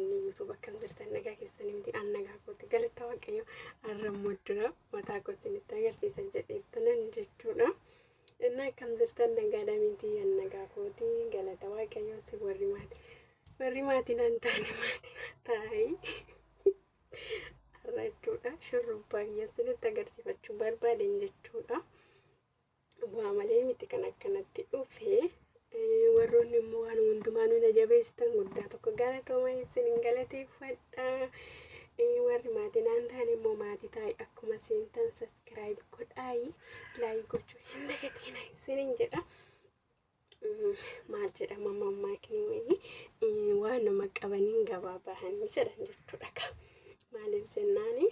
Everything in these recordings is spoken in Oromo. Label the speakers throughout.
Speaker 1: Hordoftoonni YouTube akkam jirtan? Nagaa keessanii miti? An nagaa kooti, galata Waaqayyo. Har'a immoo dura mataa koo isinitti agarsiisa jedheettanan jechuudha. Inni akkam jirtan? Nagaadha miti? An nagaa kooti, galata Waaqayyo. Si warri maatii nan taane maatii taa'ee har'a jechuudha shurrubbaa kiyya isinitti agarsiifachuu barbaaden jechuudha. Waa malee miti kan akkanatti dhufe. Warroonni immoo waan hundumaa nu jabeessitan guddaa tokko galatooma, isin galateeffadha. Warri maatii naan ta'an immoo maatii taa'e, akkuma seentan subscribe godhaayi, like gochuu hin dagatina isinin jedha. Maal jedhama mammaakni wayii, waan nama qabaniin gabaa bahanii jedhan jechuudha. Maaliif jennaani,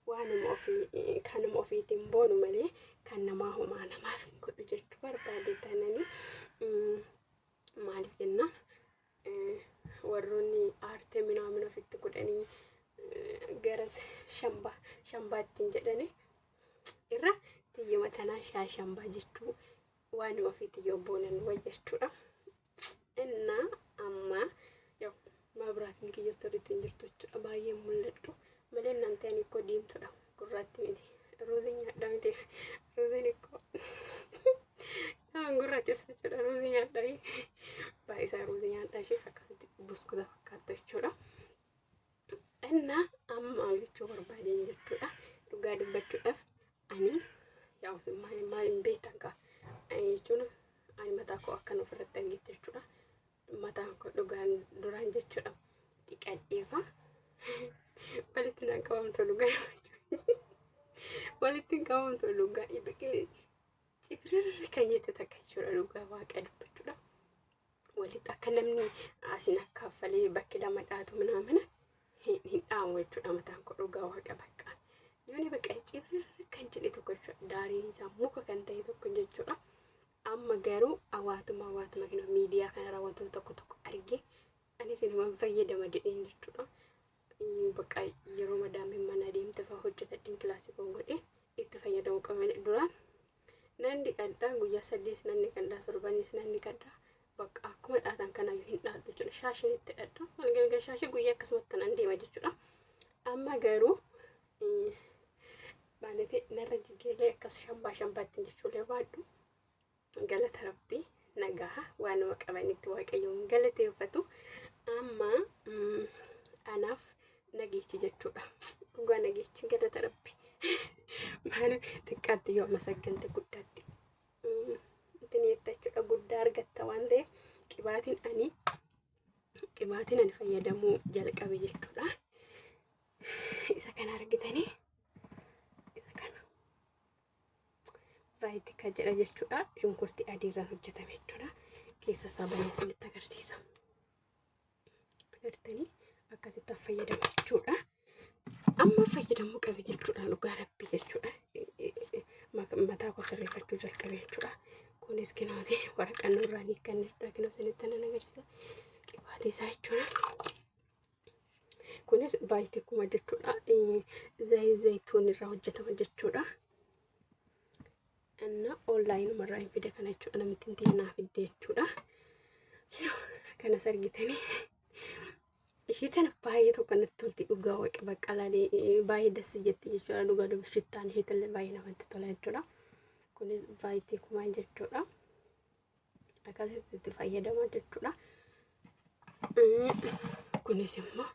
Speaker 1: waanuma ofii kanuma ofiitiin boonu malee kan namaa homaa namaaf hin godhu jechuu barbaade tanani. Maaliif jennaan, warroonni aartee minaamin ofitti godhanii gara shambaa shambaa ittiin jedhani irra tiyyuma tanaa shaashambaa jechuu waanuma ofiitiin yoo boonan wayya jechuudha. Innaa amma mabraatiin kiyya sirriitti hin jirtu jechuudha. Baay'ee mul'adhu malee naan ta'an ikkoo diimtuudha, gurraatti miti. Ruuziin nyaadha miti, ruuziin ikkoo nama gurraachessa jechuudha. Ruuzii nyaadha, baay'isaa ruuzii nyaadha, ishee akkasitti buskuta fakkaattu jechuudha. Innaa amma maal jechuu barbaadeen jechuudha? Dhugaa dubbachuudhaaf ani yaa'u maal maal hin beektan kaa jechuun, ani mataa koo akkan ofirratti argite jechuudha. Mataan koo dhugaan duraan jechuudha dhiqadheefa walitti naan qabamtu, dhugaa walitti hin qabamtu, dhugaa biqilee cibirri kan jette takka jechuudha, dhugaa Waaqa dubbachuudha. Walitti akka namni asin akkaafalee bakki lama dhaatu minaamina hin dhaamu jechuudha mataan koo, dhugaa Waaqa. Bakka yooni bakka cibirri kan jedhe tokko jechuudha, daariin isaa muka kan ta'e tokko jechuudha. Amma garuu hawaatuma hawaatuma kana miidiyaa kanarra wantoota tokko tokko argee anis inuma fayyadama jedheen jechuudha. Bakka yeroo madaamiin mana deemte fa'aa hojjetadheen kilaasii koon godhee itti fayyadamuu qaba. Duraan nan dhiqadhaa, guyyaa 8 nan dhiqadhaa, torbanis nan dhiqadhaa. Bakka akkuma dhaatan kanaayyuu hin dhaadhu jechuudha. Shaashiin itti dhadha. Galgala shaashii guyyaa akkasumatti nan deema jechuudha. Amma garuu maaliti narra jigeellee akkas shambaa shambaatti jechuullee baadhu, galata Rabbii, nagaa waanuma qabanitti Waaqayyoon galateeffatu. Amma anaaf nageechi jechuudha. Dhugaa nageechi, galata Rabbi. Maaliif, xiqqaatti yoo amasaggante guddaatti ittiin jetta jechuudha, guddaa argatta waan ta'eef. Qibaatiin ani fayyadamuu jalqabe jechuudha. Isa kana argitanii, isa kana vaayitika jedha jechuudha. Shunkurtii adii irraan hojjetame jechuudha. Keessa isaa banee isinitti agarsiisa. Agartanii, akkasitti fayyadamu jechuudha. Amma fayyadamuu qabe jechuudha, dhugaa Rabbii jechuudha. Mataa koo sirreeffachuu jalqabe jechuudha. Kunis kinooti waraqaa nurraa hiikkan jechuudha. Kinoo isinitti nan agarsiisa. Qibaatii isaa jechuudha. Kunis vaayitikuma jechuudha. Zayituun irraa hojjetama jechuudha. Inna onlaayinuma irraa hin fide kana jechuudha. Namitti hin naa fidde jechuudha. Kanas argitanii. Ishee tana baay'ee tokko natti tolti, dhugaa Waaqa, baqqalaalee baay'ee dassi jetti jechuudha. Dhugaa dubbi shittaan ishee illee baay'ee namatti tola jechuudha. Kunis vaayitikumaa jechuudha. Akkasitti itti fayyadama jechuudha. Kunis immoo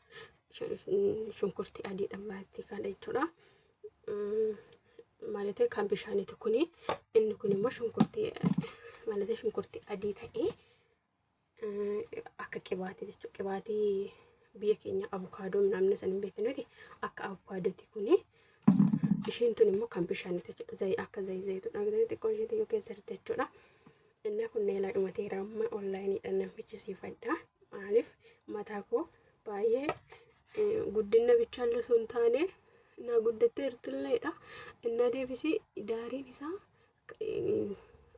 Speaker 1: shunkurtii adiidha, vaayitikaadha jechuudha. ማለት kan bishaaniiti kuni, inni kun immoo shunkurtii, ማለት shunkurtii adii ta'ee akka qibaatii jechuudha. Qibaatii biyya keenya abukaadoo namni san hin beektan miti, akka abukaadooti kuni. Ishiin tun immoo kan bishaaniiti jechuudha. Zayi akka zayi zayituun argatanii xiqqoo isheetii yoo keessa jirti jechuudha. Inni kun neelaa dhumateera, amma onlaayiniidhaan nan fichisiifadha. Maaliif, mataa koo baay'ee guddina bichaan osoo hin taane na guddattee jirtilleedha. Inni deebisee daariin isaa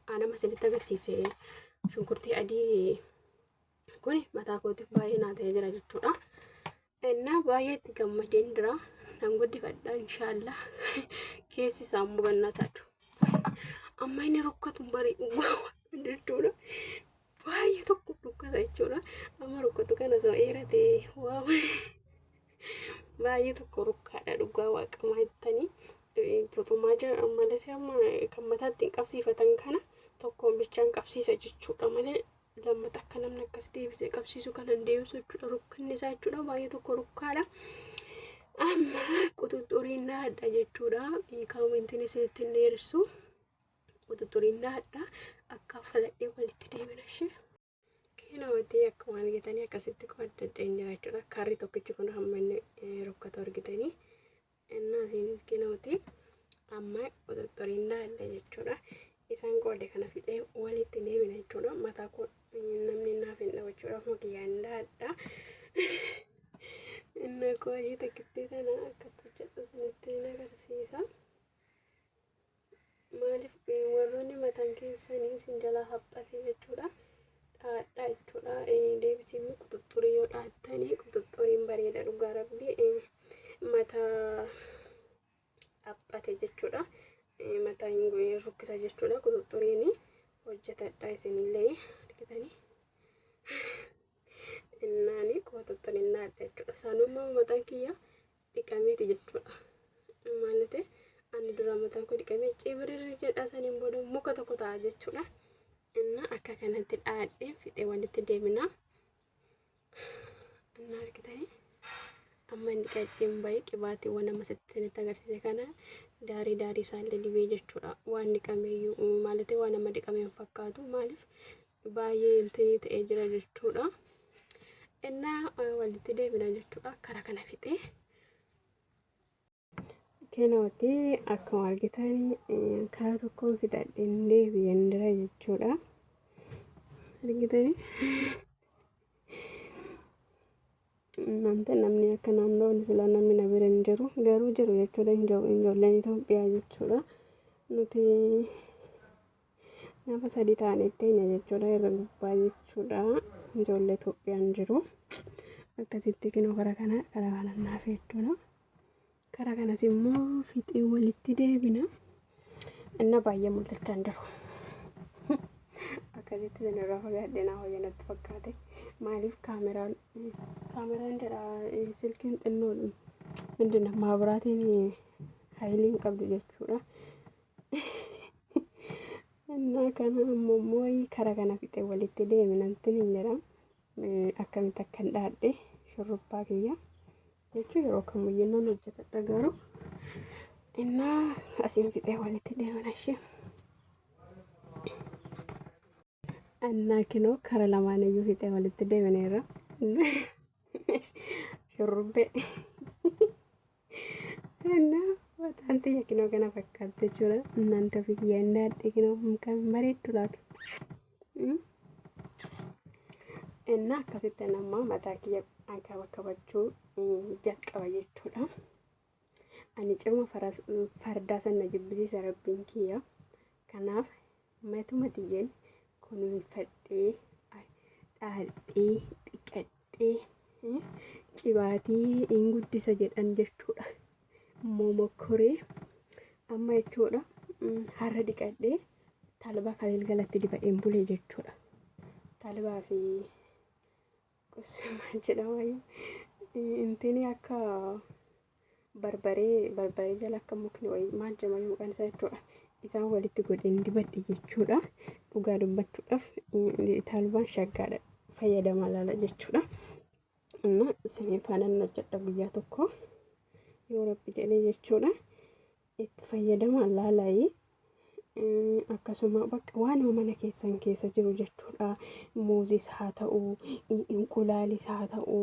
Speaker 1: anama isinitti agarsiise, shunkurtii adii kun mataa kootiif baay'ee naa ta'ee jira jechuudha. Innaa baay'ee itti gammadeen jira. Nan guddifadha inshaallah. Keessi isaa immoo bannaa taatu. Amma inni rukkatu barii jechuudha. Baay'ee tokko dhukkata. baasa jechuudha. Amma rukkutu kana osoo dheerate waa baay'ee tokko rukkaadha dhugaa waaqamaa jettanii tutumaa jira malee amma kan mataatti hin qabsiifatan kana tokkoon bichaan qabsiisa jechuudha malee lammata akka namni akkas deebisee qabsiisu kana hin deebisu jechuudha. Rukkinni isaa jechuudha baay'ee tokko rukkaadha. Amma quxuxxuriin dhaadha jechuudha. Kaamentiin isinitti hin dheeressu. Quxuxxuriin dhaadha akka faladhee walitti deemina ishee. Kinooti akkuma argitanii akkasitti qoodadheen jira jechuudha. Karri tokkichi kun hamma inni rukkatu argitanii. Innaa isiinis kinooti amma quxuxxuriin dhaadha jechuudha. Isaan qoode kana fixee walitti deemina jechuudha. Mataa koo namni naaf hin dhabu jechuudha. Ofuma kiyyaan dhaadha. Inni koo takkitti tana akkatti hojjedhu isinitti hin agarsiisa. Maaliif warroonni mataan keessanii isin jalaa haphate jechuudha. Dhaadhaa jechuudha. Deebisii immoo quxuxxurii yoo dhaattanii quxuxxuriin bareeda dhugaa rabbi mataa haphate jechuudha. Mataa hin rukkisa jechuudha. Quxuxxuriin hojjetadha isinillee argitanii. Innaani quxuxxuriin dhaadha jechuudha. Saanummaa mataan kiyya dhiqameeti jechuudha. Maal ta'e ani dura mataan koo dhiqamee cibirri jedha saniin booda muka tokko ta'a jechuudha. Inna akka kanatti dhaadhee fixee walitti deemina. Inna argitanii amma inni dhiqadheen bahee qibaatiiwwan amma isinitti agarsiise kana daarii daarii isaallee dibee jechuudha. Waan dhiqameeyyuu maal ta'e waan amma dhiqamee hin fakkaatu maaliif baay'ee intinii ta'ee jira jechuudha. Inna walitti deemina jechuudha. Karaa kana fixee. Kinooti akkuma argitan karaa tokkoon fixadheen deebi'een jira jechuudha. Argitanii? Namni namni akka naannoo silaa namni na bira hin jiru garuu jiru jechuudha ijoolleen Itoophiyaa jechuudha. Nuti nama sadii ta'anii teenya jechuudha irra gubbaa jechuudha ijoollee Itoophiyaan jiru. Akkasitti kinoo karaa kana karaa kana naaf jechuudha. Karaa kanas immoo fixee walitti deebina. Inna baay'ee mul'achaa hin jiru. Akkasitti isin irraa fagaadhee naa wayya natti fakkaate. Maaliif kaameraan kaameraan jedha silkiin xinnoo ምንድን ነው ማብራቴን hayilii hin qabdu jechuudha. እና kana ammoo karaa kana fixee walitti deemina hin jedha. Akkamitti akkan dhaadhe shurrubbaa kiyya jechuun yeroo kamiyyuu nan hojjetadha garuu innaa asiin fixee walitti deemina ishee. Innaa kinoo kara lamaan iyyuu fixee walitti deemineerra. Shurrubbee. Innaa mataan tiyya kinoo kana fakkaatti jechuudha. Innaan ofii kiyya hin dhaadhe kinoo kan bareeddu laatu. Innaa akkasitti amma mataa kiyya kabachuu jalqaba jechuudha. Ani cirma fardaa sana jibbisiisa rabbiin kiyya. Kanaaf matuma tiyyeen kunuunfadhee dhaadhee dhiqadhee cibaatii hin guddisa jedhan jechuudha. Momokkoree amma jechuudha har'a dhiqadhee talbaa galgalatti dibadheen bulee jechuudha. Talbaa fi maal jedhama intini akka barbaree barbaree jala akka mukni wayii maal jedhama maqaan isaa jechuudha. Isaan walitti godheen dibadhe jechuudha. Dhugaa dubbachuudhaaf talbaan shaggaadha fayyadamaa laala jechuudha. Inna isinii faanan hojjedha guyyaa tokko yoo rabbi jedhee jechuudha. Itti fayyadamaa laalaayii akkasuma bakka waanuma mana keessan keessa jiru jechuudha. Muuzis haa ta'u, inqulaalis haa ta'u,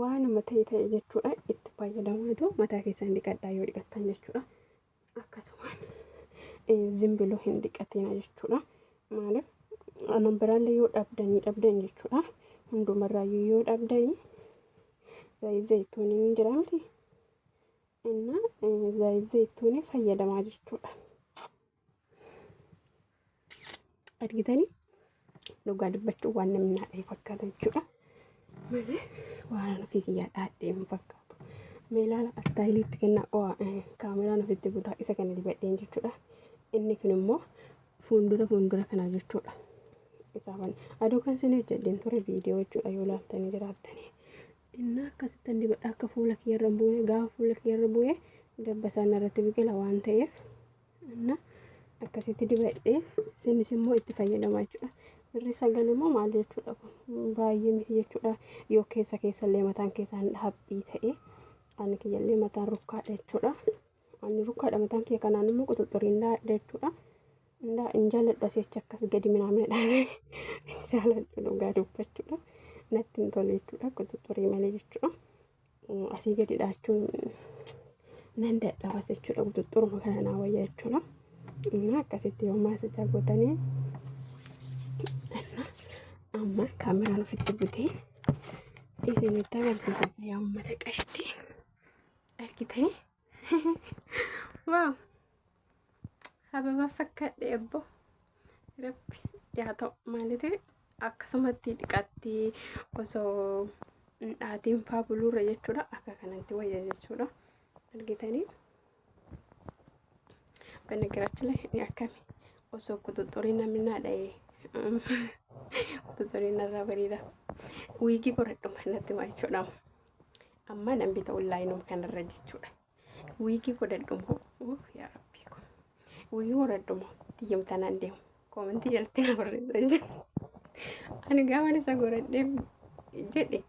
Speaker 1: waanuma ta'e ta'e jechuudha. Itti fayyadamaatu mataa keessan dhiqadhaa yoo dhiqattan jechuudha. Akkasumaan zimbiloo hin dhiqatina jechuudha. Maaliif anan biraallee yoo dhabdanii dhabdan jechuudha. Hundumarraayyuu yoo dhabdanii zayituuniin ni jira miti. Inna zayituunii fayyadamaa jechuudha. Argitanii dhugaa dubbachuu waan namni naadhee fakkaata jechuudha. Malee waan ofii kiyyaa dhaadhee hin fakkaatu. Mee ilaala astaayiliitti kennaa qo'a kaameraan ofitti butaa isa kana dibadheen jechuudha. Inni kun immoo fuuldura fuuldura kana jechuudha. Isaafan aduu kan isin hojjedheen ture viidiyoo jechuudha yoo laaltanii jiraattanii. Inni akkasitti dibadha akka fuula kiyyarra hin buune gaafa fuula kiyyarra bu'e dabbasaan irratti biqila waan ta'eef inna akkasitti dibadhee isinis immoo itti fayyadamaa jechuudha. Birri 9 immoo maal jechuudha kun baay'ee miti jechuudha yoo keessa keessallee mataan keessaan haphii ta'e ani kiyyallee mataan rukkaadha jechuudha. Ani rukkaadha mataan kiyya kanaan immoo quxuxxuriin daadha jechuudha. Indaa hin jaalladhu asii achi akkas gadi minaamina hin jaalladhu dhugaa dubbachuudha. Natti hin tolu jechuudha quxuxxurii malee jechuudha. Asii gadi dhaachuun nan dadhabas jechuudha quxuxxuruma kana naa wayya jechuudha. Innaa akkasitti yoo maasajaa gootanii amma kaameraan ofitti butee isinitti agarsiisa yaa uummata qashtii argitanii waaw hababa fakkaadhe abbo rabbi yaa ta'u maaliti akkasumatti dhiqatti osoo hin dhaatiin faa buluurra jechuudha akka kanatti wayya jechuudha argitanii በነገራችን ላይ እኔ akkami osoo quxuxurii namni naa dha'ee quxuxurii narraa bareeda wiigii godhadhu natti himaa jechuudha. Amma nan bita onlaayinuma kanarra jechuudha. Wiigii godhadhu moo yaa rabbii ko wiigii godhadhu moo tiyyamta naan deemu koomentii jalatti na barreessaa jiru. Ani gaafa isa godhadhee jedhe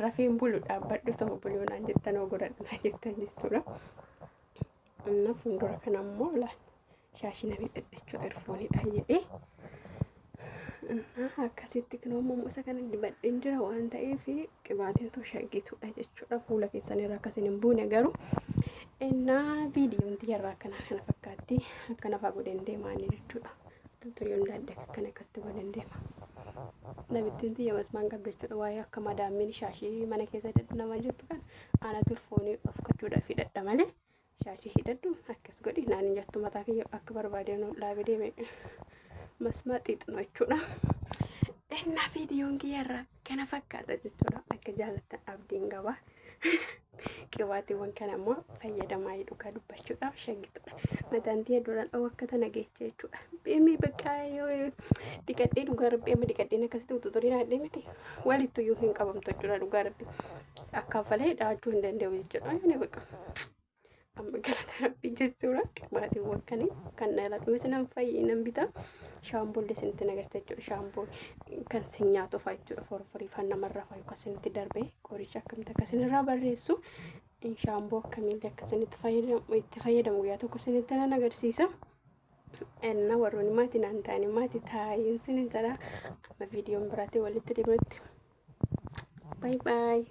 Speaker 1: rafeen bulu dhaabbadhu ta'u buluu naan jettan oo godhadhu naan jettan jechuudha. Inna fuuldura kana immoo laal shaashii nan hidhadha jechuudha erfoonidha jedhee. Inna akkasitti kunoo immoo isa kana dibadheen jira waan ta'eef qibaatiin tun shaggituudha jechuudha. Fuula keessan irra akkasiin hin buune garuu. Inna viidiyoon tiyyarraa akkana kana fakkaatti akkana fa'aa godheen deemaanii jechuudha. Tuttuyoon daadde akkana akkasitti godheen deema. Namittiin tiyya masmaan qabdi jechuudha. Waa'ee akka madaammiin shaashii mana keessa hidhadhu nama jettu kan anatu foonii of kachuudhaaf hidhadha malee shaashii hidhadhu akkas godhi naan hin jettu mataa kiyya akka barbaadeen dhaabee deeme masmaa xiixnu jechuudha. Innaa viidiyoon kiyyarraa kana fakkaata jechuudha. Akka jaallattan abdiin qaba. Qibaatiiwwan kana immoo fayyadamaa dhugaa dubbachuudhaaf shaggituudha. Mataan tiyya duraan dhawwa akka tana geeche jechuudha. Beemee bakka yoo dhiqadhee dhugaa rabbii amma dhiqadheen akkasitti ututurii naadhee miti walittu iyyuu hin qabamtu jechuudha dhugaa rabbii. Akka falee dhaachuu hin danda'u jechuudha. Ani bakka amma galata rabbii jechuudha. Qibaatiiwwan kana kan dhala dhume sinan fayyi nan bita. Shaampoollee isinitti agarsiisa jechuudha. Shaampoo kan si nyaatu fa'a jechuudha. Forforii fa'aa namarraa fa'a yookaan isinitti darbee qoricha akkamitti akka isinirraa barreessu shaamboo akkamiillee akka isinitti fayyadamu itti fayyadamu guyyaa tokko isinitti nan agarsiisa. Enna warroonni maatii naan ta'anii maatii taa'iin isinin jedha. Amma viidiyoon biraatiin walitti deebinutti. Bye bye.